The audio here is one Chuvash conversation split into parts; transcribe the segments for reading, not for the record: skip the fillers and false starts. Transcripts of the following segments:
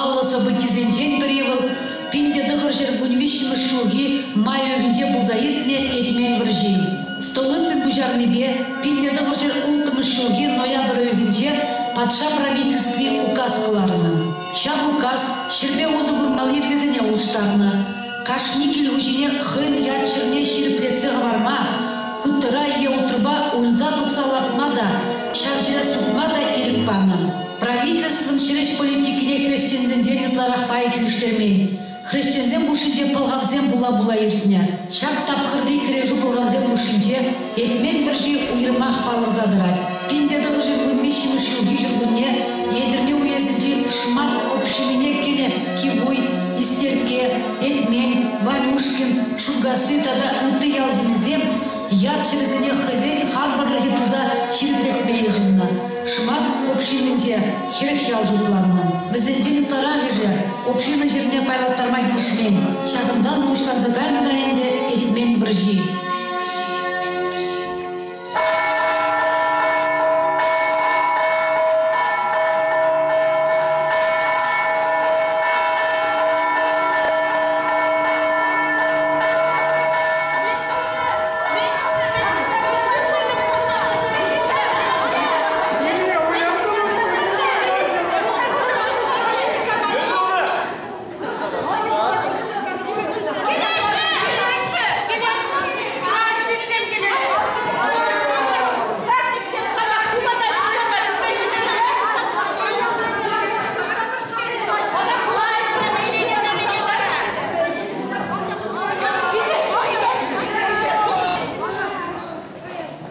Паллӑ событисенчен пӗри вӑл 1913 ҫулхи май уйӑхӗнче пулса иртнӗ Этмен вӑрҫи. Столыпин пуҫарнипе 1906 ҫулхи ноябрь уйӑхӗнче патша правительстви указ кӑларнӑ. Ҫав указ ҫӗрпе усӑ курмалли йӗркесене улӑштарнӑ. Кашни кил хуҫине хӑйӗн ят ҫӗрне ҫирӗплетсе хӑварма, хуттӑра е утрӑпа уйӑрса тухса лартма та, ҫав ҫӗре сутма та ирӗк панӑ. Правительствӑн ҫӗрӗҫ политикине хресченсенчен ытларах пайӗ килӗштермен. Хресченсем хушшинче пӑлхавсем пула-пула иртнӗ. Ҫак тапхӑрти кӗрешӳ пӑлхавсем хушшинче Этмен вӑрҫи уйрӑмах палӑрса тӑрать. 1913 ҫулхи ҫуркунне Етӗрне уесӗнчи Шмат общинине кӗнӗ Кивуй, Истеркке, Этмен, Ванюшкин, Шуркасси тата ытти ял ҫыннисем ят ҫӗрӗсене хӑйсен харпӑрлӑхӗ туса ҫирӗплетме йышӑннӑ. Шмат общининче 40 ял шутланнӑ. Вӗсенчен ытларахӑшӗ община ҫӗрне пайлаттарма килӗшмен. Ҫакӑнтан пуҫланса кайнӑ та ӗнтӗ Этмен вӑрҫи.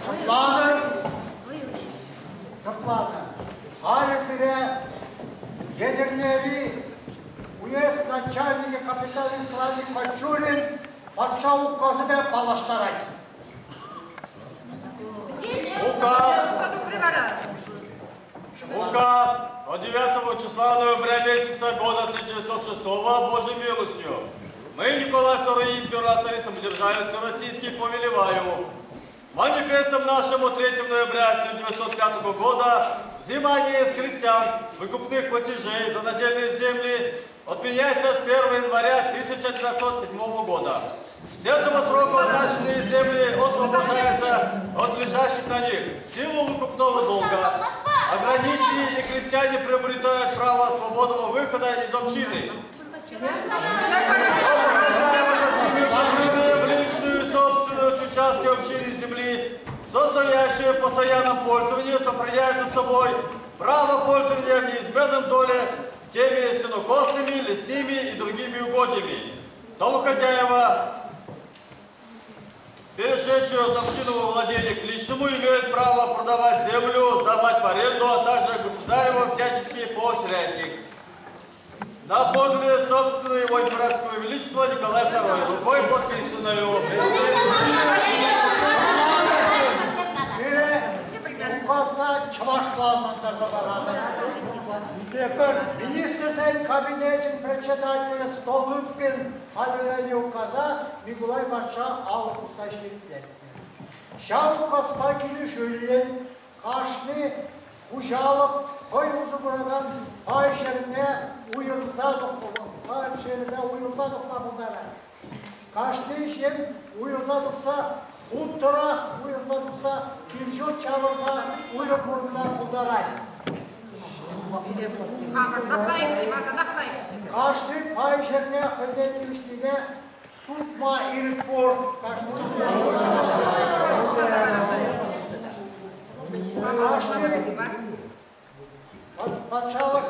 Шутланӑр, шутланӑр. Халӗ сире Етӗрнери уес начальникӗ капитан исправник Кочурин патша указӗпе паллаштарать. Указ! Указ от 9 числа ноября месяца года 1906 Божьей милостью. Мы, Николай II император и самодержавец российский, повелеваю. Манифестом нашим от 3 ноября 1905 года взимание с христиан выкупных платежей за надельные земли отменяется с 1 января 1907 года. С этого срока означенные земли освобождаются от лежащих на них в силу выкупного долга. Ограниченные и крестьяне приобретают право свободного выхода из общины. В личную собственность участки общины земли, состоящие в постоянном пользовании, сохраняют за собой право пользования в неизменном доле теми сенокосными, лесными и другими угодьями. Домохозяева, перешедшие от общинного владения к личному, имеют право продавать землю, сдавать в аренду, а также государева всячески поощрять их. На подлинное собственное его императорского величества Николай II, рукой подписанную. Сире указа чӑвашла ӑнлантарса паратӑп. Министрсен кабинечӗн председателӗ Столыпин хатӗрленӗ указа Микулай патша алӑ пусса ҫирӗплетнӗ. Ҫав указпа килӗшӳллӗн кашни хуҫалӑх хӑй усӑ куракан пай ҫӗрне уйӑрса пай ҫӗрӗпе уйрӑлса тухма пултарать. Кашни ҫын уйрӑлса тухса хуттӑрах уйрӑлса тухса кил-ҫурт ҫавӑрса уйрӑм пурӑнма пултарать. Кашни пай ҫӗрне хӑйне тивӗҫнине сутма ирӗк пур. Кашни патшалӑх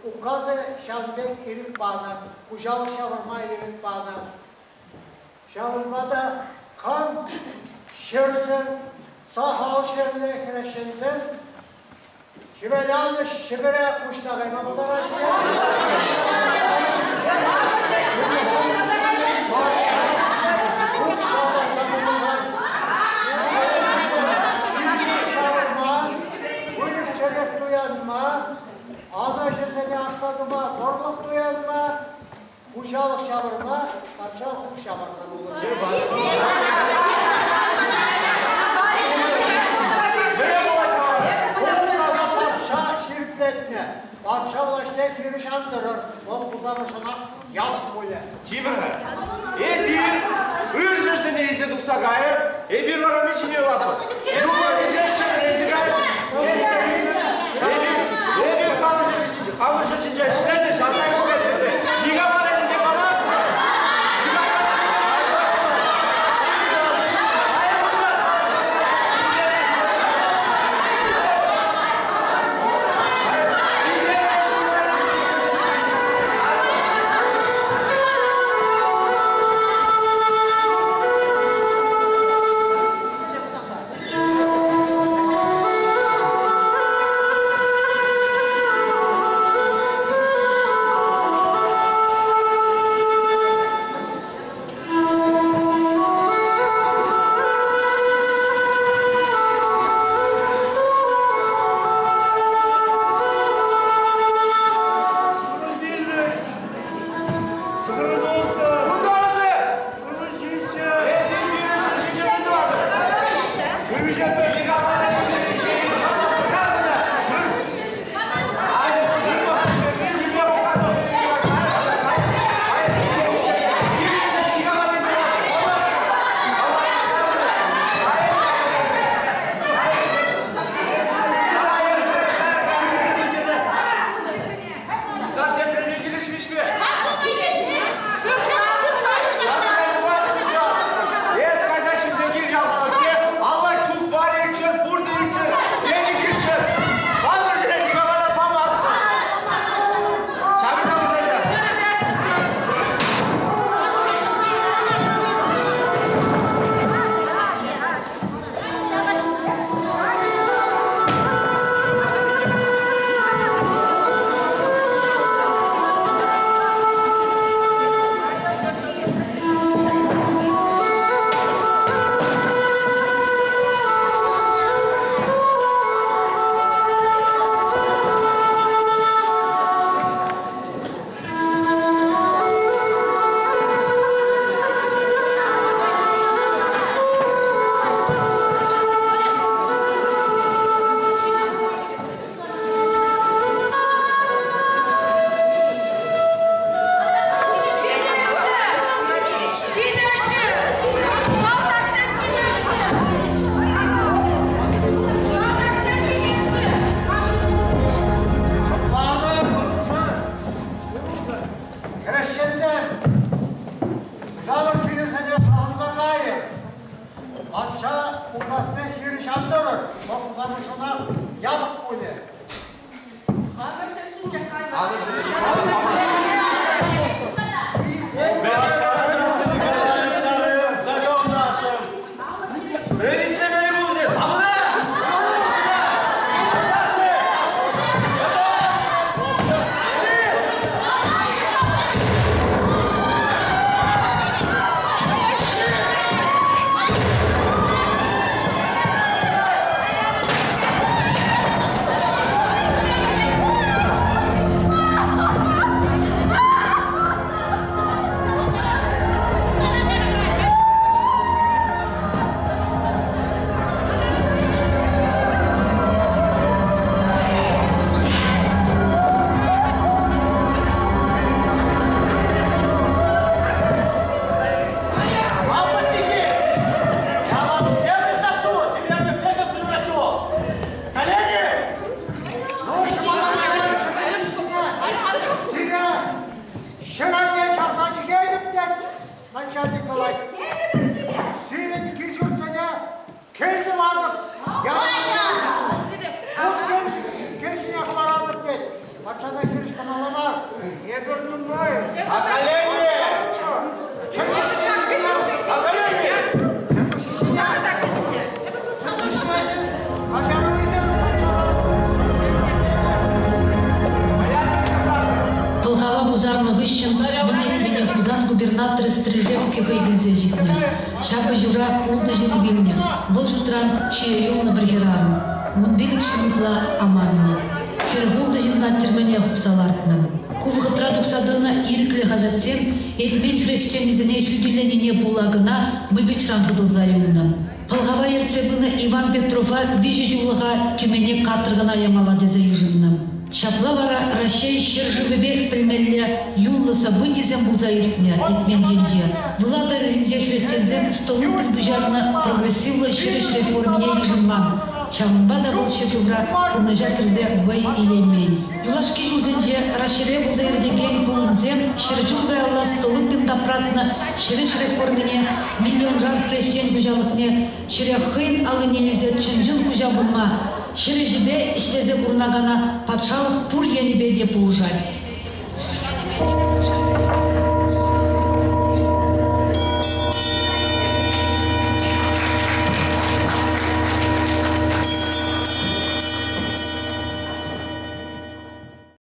указӗ ҫавӑн пек ирӗк панӑ, хуҫалӑх ҫавӑрма ирӗк панӑ. Ҫавӑнпа та кам ҫӗрсӗр, сахал ҫӗрлӗ хресченсем хӗвеланӑҫ Ҫӗпӗре куҫса кайма пултараҫҫӗ. Выльӑх-чӗрлӗх туянма, анӑҫӗсене акса тума вӑрлӑх туянма, хуҫалӑх ҫавӑрма патша укҫа парса пулӑшать. Патша ҫирӗплетнӗ. Патша влаҫне хирӗҫ ан тӑрӑр, вӑл пултарӑшӑнах япӑх пулӗ. Чимӗр-ха, эсир ыр ҫӗрсене илсе тухса кайӑр, эпир вара мӗн ҫине лартӑр? Юлашкисен ҫӗмӗресе кайӗҫ. Эпир, эпир хамӑр хамӑр ҫӗр ҫинче ӗҫленӗ, ҫавна ӗҫлетпӗр. Никама та нимте памастпӑр. Никама та нимте памастпӑр. Хресченсем, хуҫалӑх килӗсене саланса кайӑр. Патша указне хирӗҫ ан тӑрӑр, вӑл хусамӑшӑнах япӑх пулӗ. Царем нашим! Вӗрентмелле пулчӗ, тавра! Лапотники! Я вас всех истопчу! Ты меня в бега превращу! Колени! Ну, Сире ҫӗр айне чавса чикетӗп тет начальник калать. Сирӗн кил-ҫуртсене кӗл тӑватӑп. Кӗл ҫине хӑваратӑп тет. Патшана хирӗҫ тӑмалла мар. Эпир нумай. А колени! А колени! Каҫару ыйтӑр патшаран. Пӑлхава пусарнӑ хыҫҫӑн Мӑн Этмене Хусан губернаторӗ Стрижевский хӑй килсе ҫитнӗ. Ҫапӑҫура ултӑ ҫын вилнӗ, вӑл шутран ҫие юлнӑ пӗр хӗрарӑм. 15 ҫын ытла аманнӑ. 46 ҫынна тӗрмене хупса лартнӑ. Ку вӑхӑтра тухса тӑнӑ ирӗклӗ хаҫатсем Этмен хресченӗсене хӳтӗленине пула кӑна мӑйкӑчран хӑтӑлса юлнӑ. Пӑлхава ертсе пынӑ Иван Петрова виҫӗ ҫуллӑха Тюмене каторгӑна ямалла тесе йышӑннӑ. Ҫапла вара Раҫҫей ҫӗршывӗпех пӗлмелле юнлӑ событисем пулса иртнӗ Этмен енче. Выла тӑрӑхӗнче хресченсем Столыпин пуҫарнӑ прогрессивлӑ ҫӗрӗҫ реформине йышӑнман. Ҫавӑнпа та вӑл ҫӗршывра пурнӑҫа кӗрсе вӑй илеймен. Юлашки ҫулсенче Раҫҫейре пулса иртекен пулӑмсем ҫӗршыв каялла Столыпин тапратнӑ ҫӗрӗҫ реформине миллионшар хресчен хуҫалӑхне ҫӗре хӑйӗн аллине илсе чӑн-чӑн хуҫа пулма, ҫӗрӗҫӗпе ӗҫлесе пурӑнакана патшалӑх пур енӗпе те пулӑшать.